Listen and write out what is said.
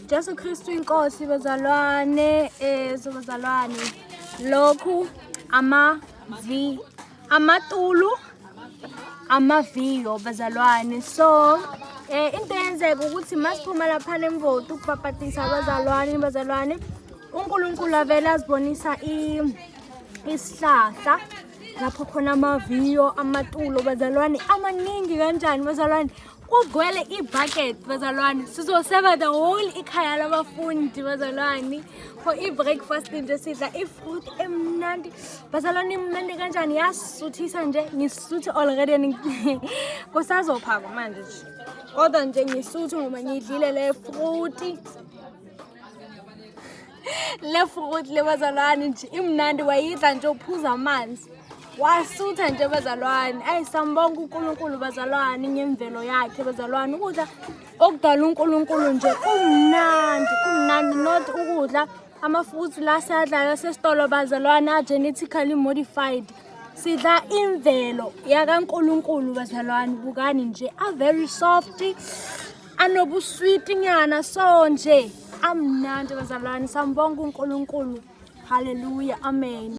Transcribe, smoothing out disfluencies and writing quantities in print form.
Jesu Kristu inkosi bazalwane, bazalwane. Lokhu ama V amatulu amaviyo bazalwane. So into eyenzeka ukuthi masiphuma laphana eMvoti ukubhabhadisa abazalwane, bazalwane, uNkulunkulu avele azibonisa isihlahla lapho khona amaviyo amatulo bazalwane amaningi kanjani bazalwane, kugcwele i-bucket bazalwane. Sizoseva the whole ikhaya labafundi bazalwane for i-breakfast nje. Sidla i-fruit emnandi bazalwane, imnandi kanjani, yasuthisa nje. Ngisuthi already, kusazophakwa manje nje, kodwa nje ngisuthi ngoba ngiyidlile le fruit, le fruit le bazalwane nje imnandi. Wayidla nje uphuza amanzi, wasutha nje bazalwane. Ayi, sambonga uNkulunkulu bazalwane ngemvelo yakhe bazalwane. Ukudla okudala uNkulunkulu nje kumnandi, kumnandi, not ukudla ama-fruits la siyadlayo asesitolo bazalwane, a-genetically modified. Sidla imvelo yakaNkulunkulu bazalwane. Bukani nje, a-very soft, anobuswiti nyana, so nje amnandi bazalwane. Sambonga uNkulunkulu, haleluya, amen.